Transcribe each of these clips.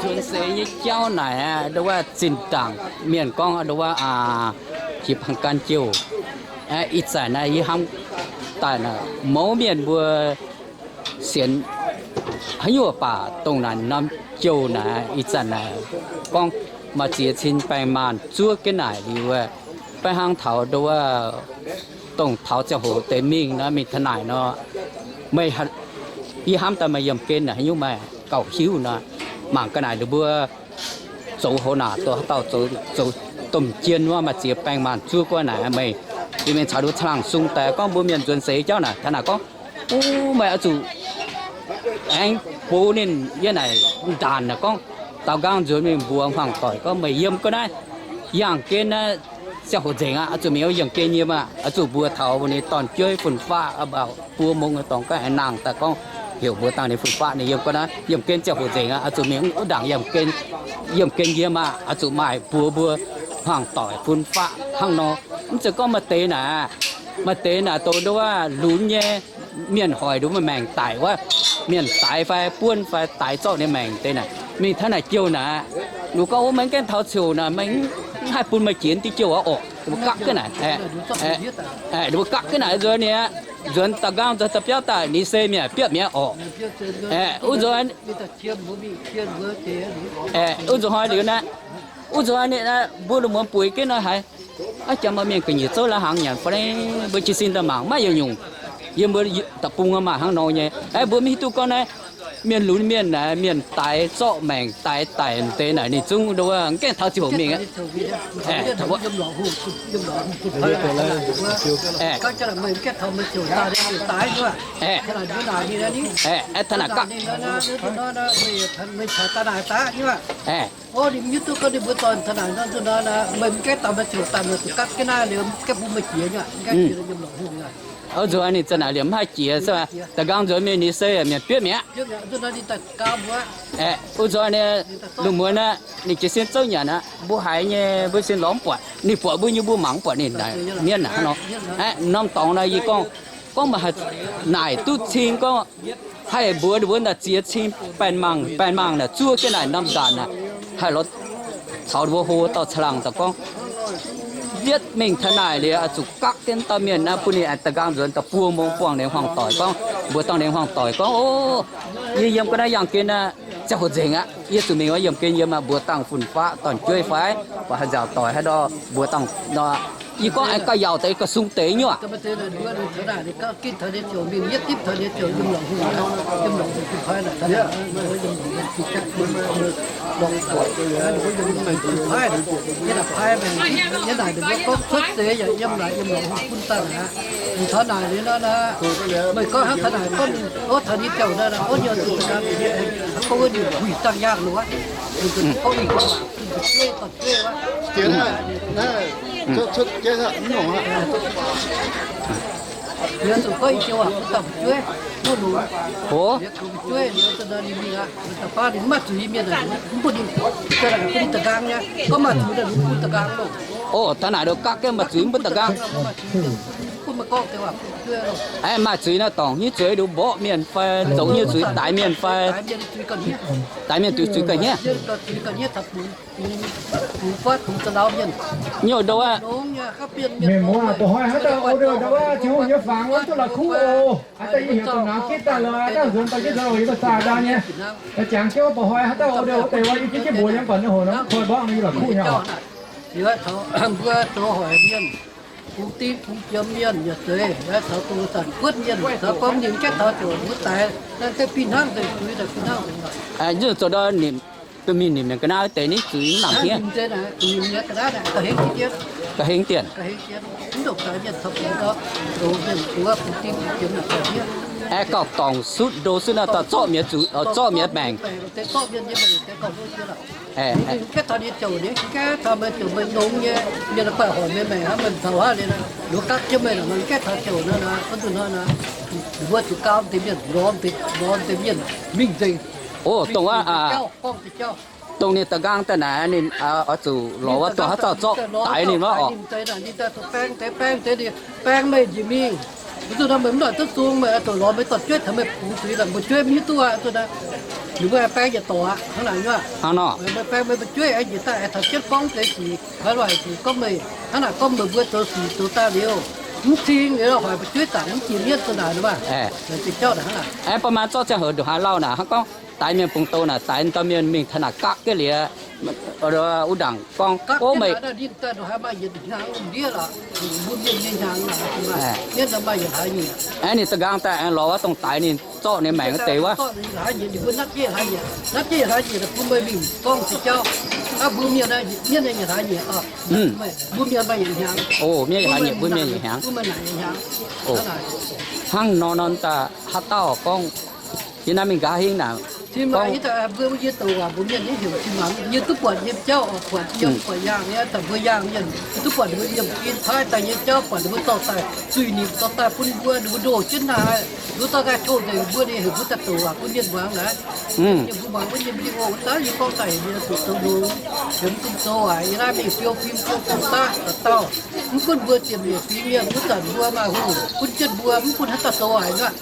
Nzuonx seix nyei jauv naaic, nduov wuov zinh ndaangc mienh gorngv nduov wuov, aa, jiex bangc gan jouh. Ih zanc naaiv yie hnamv daaih naaic, mouz mienh mbuo sienx haaix nyungc baac dongh naaic norm jouh naaic, ih zanc naaic gorngv maaih ziex cin baengh maanh zuov jienv naaic liuz, baeqv hnangv taux nduov wuov, dongh taux ziangh hoc deix mingh nor, mingh taux naaic nor, meih, yie hnamv daaih meih yiemh gen naaic haaix nyungc maaih gauh hiuv nor, mangc ga'naaic ninh mbuo zoux hoc naaic, zoux haaix dauh zoux, zoux domh jien wuov maaih ziex baengh maanh zuov guov naaic meih, yie mingh caux nduov caangh laangh sung daaih gorngv mbuo mienh nzuonx seix jauv naaic, taux naaic gorngv, o, meih oix zuqc aengx bun ninh yiem naaic ndaanc naaic gorngv, daaux nqaang nzuonx mingh mbuox hmuangx doic gorngv meih yiem ga'naaiv, yangh gen naaiv, ziangh hoc nzengc aqv, oix zuqc mingh yangh gen yiem aqv, oix zuqc mbuox taux ninh dorn-jueiv fun-faqv, buo mong dorngx ga'naaiv nangh daaih gorngv, heuc mbuox dangh ninh fun-faqv ninh yiem ga'naaiv, yiem gen ziangh hoc nzengc aqv, oix zuqc mingh wuov ndaangc yiem gen, yiem gen yiem aqv, oix zuqc maaih mbuox mbuo hmuangx doic fun-faqv hnangv nor. Mv zeiz gorngv maaih deix naaic, maaih deix naaic dongh nduov wuov lunx nyei, mienh hoic nduov maaih maengc daic wuov, mienh daix fai buonv fai daix zorqv ninh maengc deix naaic, mingh taux naaic jouh naaic, ninh gorngv, o, meih mv gaengh taux ziouc naaic, meih mv haih bun meih jiex diuh jouh aqv orqc. Ninh mbuo gapv jienv naaic, ninh mbuo gapv jienv naaic nzuonx ninh aqv, nzuonx da'nqaang nzuonx da'biauv daaih, ninh se mienh biopv mi'aqv orqc. Wuov nzuonx, wuov nzuonx hnoi liuz naaiv, wuov nzuonx ninh mbuo lungh muonz bueix jienv nor haiz, aav, jangx maaih mienh ga'nyiec zouv la'hnaangx nyanc fai, mbuo jiez sin daaih mangc maiv yietc nyungc. Yie mbuo da'bung maaih hnangv nor nyei. Aeqv, mbuo maiv hiuv duqv gorngv naaiv mienh lunx mienh naaic, mienh daix zorqv maengc daix daic deix naaic, ninh zungv nduov mv gaengh taux ziangh hoc mingh aqv. Aeqv, taux naaic gapv, aeqv, o, ninh mv hiuv duqv gorngv ninh mbuo dorh taux naaic nor, nzunc nor, meih mv gaengh dauh maaih ziouc daaih, meih zuqc gapv jienv naaiv liuz, mv gaengh bun meih jiex nyei, mv gaengh jiex yiem lorqc hungh aqv. O, nzuonx ninh za'naaic liemh mv haih jiex, se da'nqaang nzuonx mingh ninh se mienh biopv mi'aqv. Aeqv, o, nzuonx ninh lungh muonz aqv, ninh jiez sin zouv nyanc aqv, mbuo haiz nyei, mbuo sin lorz mv buatc, ninh buatc mbuo nyei mbuo mangc mv buatc ninh mienv aqv nor. Aeqv, norm dorngx nor yie gorngv, gorngv maaih haih naaic duqv cing gorngv haih mbuox ninh mbuo naaic ziex cin baengh maanh, baengh maanh naaic zuov jienv naaic norm ndaanc naaic, haih lorz caux ninh mbuo hlo dauh caangh laangh daaih gorngv, yietv mingh taux naaic liuz, oix zuqc gapv jienv dauh mienh naaiv bun ninh aengx da'nqaang nzuonx daaih buo mong buangh ninh hmuangx-doic gorngv, mbuox dangh ninh hmuangx-doic gorngv, o, yie yiem ga'naaiv yangh gen aqv, ziangh hoc nzengc aqv, yie zuqc mingh oix yiem gen yiem aqv, mbuox dangh fun-faqv dorn-jueiv fai, buatc haaix nziaauc doic haaix ndau, mbuox dangh nor, yie gorngv aengx gauh yaauc deix gauh sung deix nyuoqc. Meih gorngv hnangv taux naaic, gorngv ninh, o, taux ninh jauv naaic, o, ninh zuqc da'nqaang, gorngv wuov ninh huih dangh yaangh loz, ninh zuqc gorngv ninh, ninh zuqc jueiv, dorn-jueiv wuov. Ninh zuqc gorngv ih joux aac, mv dangh fu'jueiv, mv longx, fu'jueiv, ninh zuqc nor ninh mingh aqv, ninh da'faam ninh mv maaih zuiz mienh aac, mv bun ninh, bun ninh da'nqaang nyei, gorngv maaih zuiz naaic mv bun da'nqaang loh. O, taux naaic nor gapv jienv maaih zuiz mv bun da'nqaang. Aeqv, maaih zuiz naaic dorngc nyei zuiz nduqc mborqv mienh fai zoux nyei zuiz daix mienh fai, daix mienh zuiz ga'hniev. Nyungc ndo aqv. Mienh muoz, ba'hnoi haaix dauh order ndo wuov, ziux nyei fangx wuov duqv la'kuqv oc. Haaix dauh yie heuc dongh nauz gitv daaih lorz, haaix dauh nzuonx daaih gitv nzuonx oc, yie mbuo saah ndau nyei. Da'jangx jienv ba'hnoi haaix dauh order wuov deix wuov, yie jienv jienv mbuox yiem buatc ninh hoc nor, koi mborqv nor yie la'kuqv nyei oc. Mbuo zoux hoic mienh, bungx ding bungx jiem mienh yaac zeiz, taux dongh zanc guotv mienh, caux gorngv ninh gaeqv taux ziouc mbuo daix, naaiv deix fih hnangv deix zuiz daaih fih hnangv. Zoux ndau ninh, duqv mingh nimc mienh ga'naaiv deix ninh zuiz mv nangc hniev. Ga'hengx dien. Aeqv, gauh dorngc sutv ndo sutv naaiv daaih zorqv mi'aqv zuiz, zorqv mi'aqv maengc. O, dongh wuov, dongh ninh da'nqaang daaih naaic, ninh oix zuqc lorz wuov dongh haav dauh zorqv daix ninh wuov oc. Baeng meih njiec mingh, zuqc nor meih mv noic duqv zung, meih zuqc lorz meih dorn-jueiv taux meih bungx zuiz, meih jueiv mv hiuv duqv aqv. Ninh mbuo haih baeng yietc dorc aqv, hnangv naaic nyuoqc. Hnangv nor. Meih baeng meih fu'jueiv aengx njiec daaih aengx taux jienv gorngv deix sic, hnoi luaic sic gorngv meih, hnangv naaic gorngv meih mbuo zoux sic zoux daaih liuz, mv cing liuz hoic fu'jueiv zaangc mv jiex mienv zuqc naaic nor maah. Aengx bun maaih zorqv ziangh hoc ndongc haaix lauh naaic hnangv gorngv daix mienh bungx douz naaic, daix dauh mienh mingh taux naaic gapv jienv liuz, wuov ndaangc gorngv, o, meih, aengx ninh da'nqaang daaih aengx lorz wuov dongh daix ninh zorqv ninh maengc wuov deix wuov. Mbuo mienh, mienh yietc hlaax nyieqc, mbuo mienh yietc hnyangx. Hnangv nor nor daaih haaix dauh gorngv yie naaiv mingh nqa'haav hingv naaic, gorngv yie douc waac mbuo mienh nyei heuc tin maanc, yie duqv buatc nyei jauv oc, buatc yiem buatc yaangh nyei, daaih mbuo yaangh mienh duqv buatc ninh mbuo yiem in paaiv daaih nyei jauv, buatc ninh mbuo dorh daaih zuiz nimc dorh daaih bun mbuo, ninh mbuo ndoh jienv naaic, nduov dorh daaih tov nzengc mbuo nyei, heuc mbuo daaih douc waac bun mienh muangx naaic. Yie mbuo muangx wuov nyei video wuov daaih yie gorngv daaih yie zuqc zoux longx, yie mv gunv zoux waac, yie naaiv mingh fiou fim fiou fim daaih dauh dauh. Mv gunv mbuo ziepc nyeic fingx mienh wuov zanc mbuo maaih hungh gunv jienv mbuo, mv gunv haaix dauh zoux waac aqv.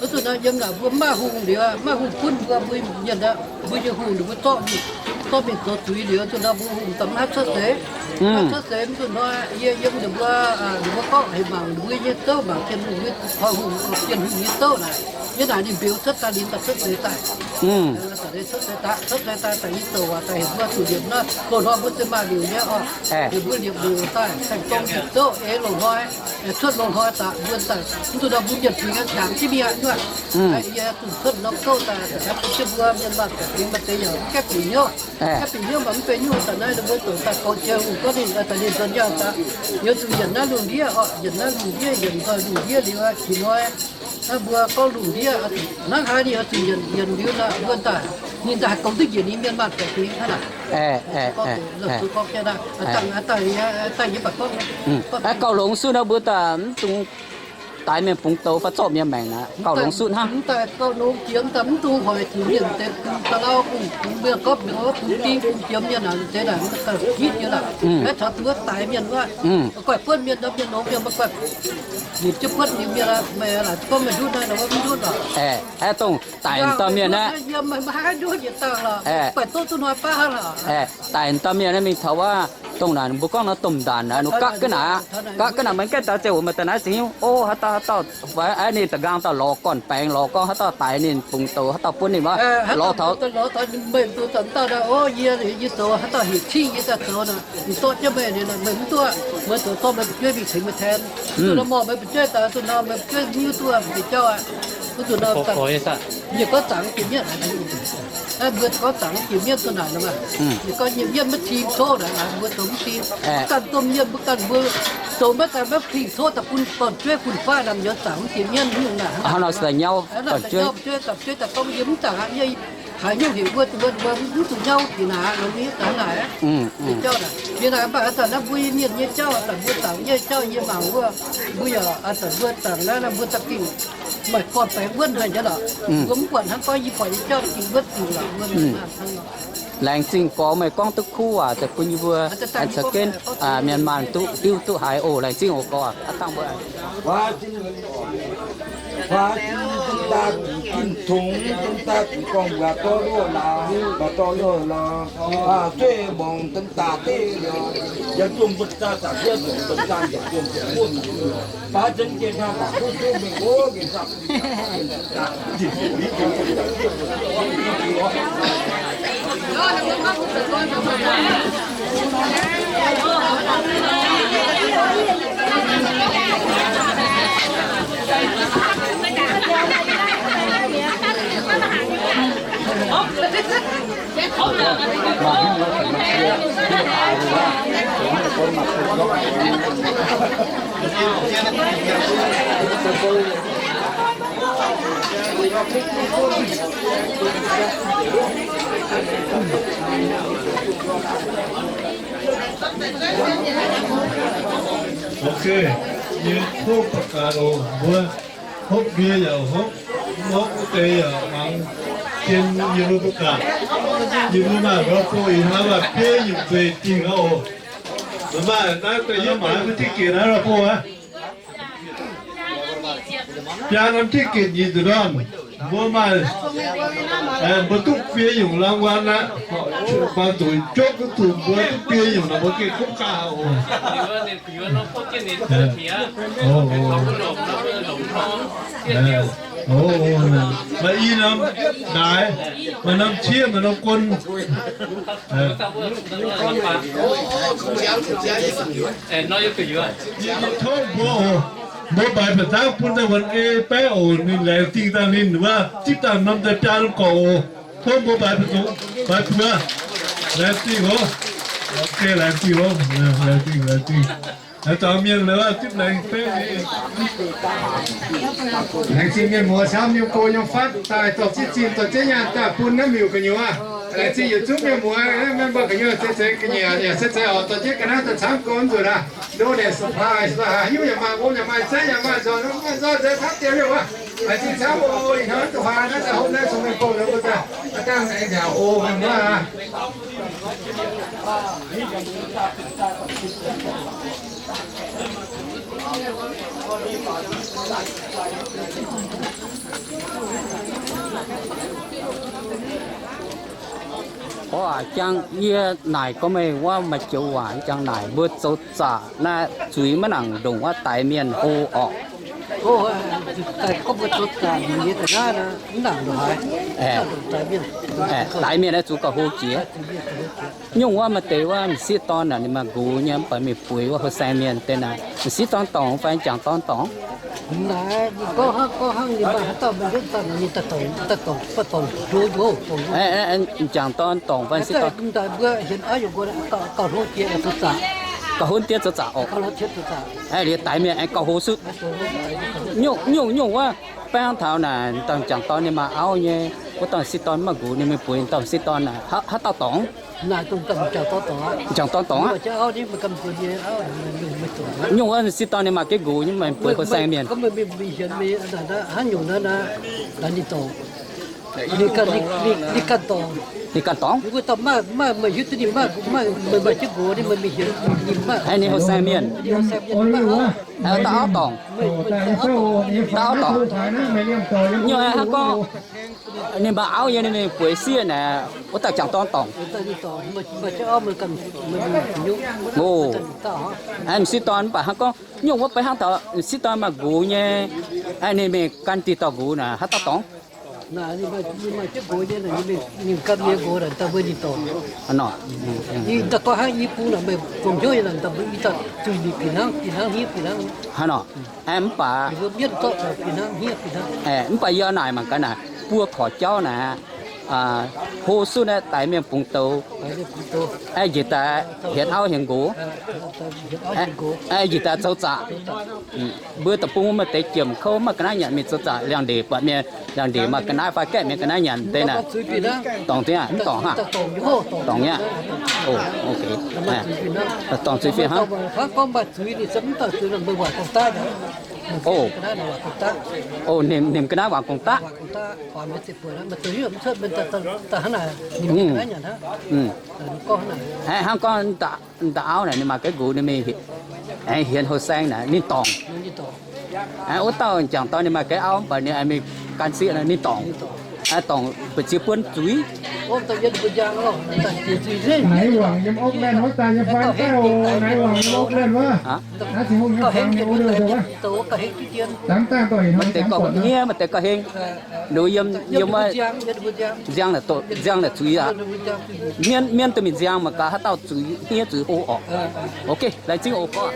Wuov zanc naaiv yiem naaic mbuo mv maaih hungh liuz, maaih hungh gunv mbuo, mbuo mienh aeqv, mbuo nyei hungh ninh mbuo zorqv mingh, zorqv mingh zoux zuiz liuz, wuov zanc naaiv mbuo hungh daaih mv haih cuotv seix. Mv haih cuotv seix, mv zuqc hnoi yie yiem ninh mbuo, ninh mbuo gorngv heuc mangc mbuo nyei zouv, mangc Bienh Hungh nyei, taux hungh Bienh Hungh nyei zouv naaic. Yie naaic ninh mbeux cuotv daaih, ninh daaih cuotv seix daaih. Cuotv seix daaih, cuotv seix daaih, daaih yie douc waac daaih heuc mbuo zuqc liepc naaiv, loz-hnoi mbuo se maaih liouc nyei oc. Heuc mbuo liepc liouc daaih, saeng-dorng liepc zouv eix loz-hnoi, cuotv loz-hnoi daaih mbuo daaih, mv zuqc nor mbuo mienh fingx aengx qangx jienv mingh aqv nyuoqc. Yie zuqc cuotv norm gouv daaih, daaih bun jienv mbuo mienh maanh baeqc fingx maaih deix yaac mv gaengh bieqc hnyouv. Mv gaengh bieqc hnyouv mv baac mv benx nyungc, daaih naaiv ninh mbuo douc daaih gorngv jiex hungh gorngv ninh daaih ninh nzuonx yangh daaih, yie zuqc yienc naaiv lungh ndiev oc, yienc naaiv lungh ndiev, yienc nzoih lungh ndiev liuz aqv, qiex hnoi naaiv mbuo gorngv lungh ndiev, hnangv haaix ninh oix zuqc yienc, yienc liuz naaic mbuo daaih, ninh daaih haih gongx duqv njiec ninh mienh maanh baeqc fingx hnangv naaic. Dangh, dangh yie baac gorngv, gauh longx suv naaiv mbuo daaih mv dungx daix mienh bungx douz fai zorqv mienh maengc naaic, gauh longx suv hnangv. Mv daaih gauh longx jiex daaih mv dungx hoic zuqc mienh deix bungx ga'lau bungx, bungx mienh gorngv mienh wuov bungx ding bungx jiem mienh naaic deix naaic mv daaih hitv jiex naaic. Aeqv, taux duqv daix mienh wuov, guaih buonv mienh, mienh longx mienh maiv guaih, nyiemc jienv buonv liuz mienh, meih laaic gorngv meih ndutv naaiv, wuov mv ndutv oc. Aeqv, dongh daix dauh mienh aeqv, yiem meih maiv haih ndutv yietc dangh lorqc, guaih duqv duqv hnoi baav hnangv lorqc. Aeqv, daix dauh mienh aeqv, mingh taux wuov dongh naaic mbuo gorngv nor domh ndanc naaic, ninh gapv jienv naaic, gapv jienv naaic, meih gaengh daux ziangh hoc meih daaih naaiv zingh, o, haaix dauh haaix dauh, aeqv, ninh da'nqaang daaih lorz gorn-baengx, lorz gorngv haaix dauh daix ninh bungx douz, haaix dauh buonv ninh wuov, lorz taux meih zoux dauh, o, yie, yie zoux haaix dauh hec cingv yie daaih zoux naaic, ninh zorqv jienv meih, meih mv duqv, meih zoux dorh meih fu'jueiv mingh tengx meih tengx. Zuqc nor morh meih fu'jueiv daaih, zuqc nor meih fu'jueiv mv hiuv duqv meih jauv aqv. Zuqc nor, yie gorngv zaangc jiex mienh, mbuo gorngv zaangc jiex mienh zuqc naaic nor, yie gorngv nyei mienh maiv cing tov naaic, mbuo zoux mv cing. Mbuo ganh domh mienh, mbuo ganh mbuo zoux maiv daaih maiv cing tov daaih bun gorn-jueiv fun-faqv naaic njoux zaangc mv jiex mienh nyungc naaic. Hnangv naaic, fu'jueiv daaih gorngv yie mv zaangc aqv, yie haaix nyungc heuc mbuo, mbuo mv zuqc nyauv jiex naaic, nor mv daaih naaic. Jauv naaic, mienh naaic mv baac a'zanc naaiv mbuo nyei mienh nyei jauv, a'zanc mbuo zaangc nyei jauv yie mangc wuov, mbuo yaac a'zanc mbuo zaangc naaiv, mbuo daaih gengh maaih gorn-baengx wuonv haic nyei lorqc. Mbuo mv buatc hnangv gorngv yie buatc nyei jauv gengh wuonv zuqc lorqc, wuonv hnangv nor. Laengz zingh gorx meih gorngv duqv kuv waac daaih bun yie mbuo aengx caux jienv mienh maanh duqv hiuv duqv haiz oc. Laengz zingh oc gorx. Huaax zinh daaih ginh tongx, zinh daaih gorngv waac dorh loh laangz, waac dorh loh laangz, zueih mongc zinh daaih deix liuz, yaac zungh mbuo zaaih daaih zieqv zungh mbuo zaaih yietc zungh ziepc buonc, baac zengc jiex hnangv baac duqv duqv mingh wuov gengh zangh. Ok, yie tov ba'gaax oc, mbuo hopv ndie yaac hopv, mv hopv wuov deix yaac mangc jien yie mbuo ba'gaax. Yie mbuo maaih mbuo bou ih hnoi maaih bieiv nyungc nzueic dingh oc. Maaih naaiv daaih yie maaiz mbuo ticket naaiv lorh bou aqv. Biaa norm ticket nyic nzunc norm, mbuo maaih Mbuo duqv fiev nyungc รางวัล aqv. Mbuo zuqc jopv duqv zuqc mbuo duqv fiev nyungc nor mbuo gengh kuv ganh oc. Maaih i norm ndaix, maaih norm ciev, maaih norm guon. Tov mbuo oc, mbuo mbaix ba'zangv bun daaih wuonx ei baeqv oc. Ninh laengz zingh daaih ninh wuov zipv daaih norm daaih biaa norm gorqv oc. Tov mbuo mbaix ba'zungv, mbaix buo. Laengz zingh oc. Laengz zingh, laengz zingh, laengz zingh. Zaux mienh lorqc, zipv laengz baeqv. Laengz zingh mienh muoz camv, yiem go yiem fatv daaih dorh zieqv zinh dorh zieqv nyaanh daaih bun naaiv miuc gu'nyuoz. Laengz zingh yietc zungv mienh muoz, mienh mbuo gu'nyuoz zeiz zeiz ga'nyiec yaac zeiz zeiz oc, dorh jienv ga'naaiv daaih camv go nzunc aqv. Ndo naeqc สภา, สภา haaix nyungc yaac maaih, o yaac maaih, zaiv yaac maaih, nzorng maaih nzorng zeiz camv diemv nyungc aqv. Laengz zingh camv oc. Ih hnoi nduqc haaix naaiv daaih hopv naaiv cong-mengh bouh nor mbuo daaih a'dangh aengx nziaauc oc, mienh muoz aac. Orv aac, jangx yie naaic gorngv meih wuov maaih joux waac jangx naaic, mbuo zoux zaqc naaiv zuiz maiv nangc ndongc wuov daix mienh hlo orqc. Daix mienh naaiv zuqc gauh hlo jiex. Nyungc wuov maaih deix wuov m'sieqv dorn naaic, ninh maaih nqox nyei, mv baac mingh bueix wuov houh saeng mienh deix naaic, m'sieqv dorn dorngc fai m'jangc dorn dorngc? M'jangc dorn dorngc fai m'sieqv dorn? Gauh hlo diev zoux zaqc oc. Liuz daix mienh aengx gauh hlo sutv. Nyungc, nyungc wuov, baeng taux naaic, m'dangc m'jangc dorn ninh maaih auv nyei, wuov dauh m'sieqv dorn mv maaih nqox, ninh mingh bueix dauh m'sieqv dorn naaic, haaix dauh dorngc? M'jangc dorn dorngc aqv. Nyungc wuov m'sieqv dorn ninh maaih jienv nqox nyei, mingh bueix houh saeng mienh. Ninh ganh dorngc. Ninh houh saeng mienh. Dauh auv dorngc. Dauh auv dorngc. Nyungc hnangv gorngv ninh maaih auv nyei, ninh mingh bueix sieqv naaic, wuov dauh m'jangc dorn dorngc. Oc, m'sieqv dorn mv baac hnangv gorngv nyungc wuov beiv hnangv taux m'sieqv dorn maaih nqox nyei, ninh mingh gan diuh dauh nqox naaic, haaix dauh dorngc? Hnangv nor, mv baac, mv baac yie naaic mangc gaax naaic, buo korqc jauv naaic, hlo sutv naaiv daix mienh bungx douz, njiec daaih hienx auv hienx nqox, njiec daaih zoux zaqc. Mbuo deic-bung maaih deix jiemc kouv maiv ga'naaiv nyanc mingh zoux zaqc, liangx-ndeic buatc mienh liangx-ndeic maaih ga'naaiv fai gaeqv mienh ga'naaiv nyanc deix naaic, dorngc nyei aqv, mv dorngc aqv. Dorngc zuiz fih hnangv. Oc, ninh ga'naaiv wangc gong daqv. Hnangv gorngv dauh auv naaic ninh maaih ga'nqox, ninh mingh aengx hienx houh saeng naaic ninh dorngc. Wuov dauh m'jangc dorn ninh maaih ga'auv, mv baac ninh aengx mingh gan sieqv naaic ninh dorngc. Dorngc mbu'ziex buonv zuiz. Maaih deix gorngv hniev, maaih deix gorngv heng. Nduov yiem, yiem wuov nziang naaic zuiz aqv. Mienv, mienv duqv mingh nziang mangc gaax haaix dauh zuiz hniev zuiz hlo orqc. Ok, laengz zingh oc gorngv.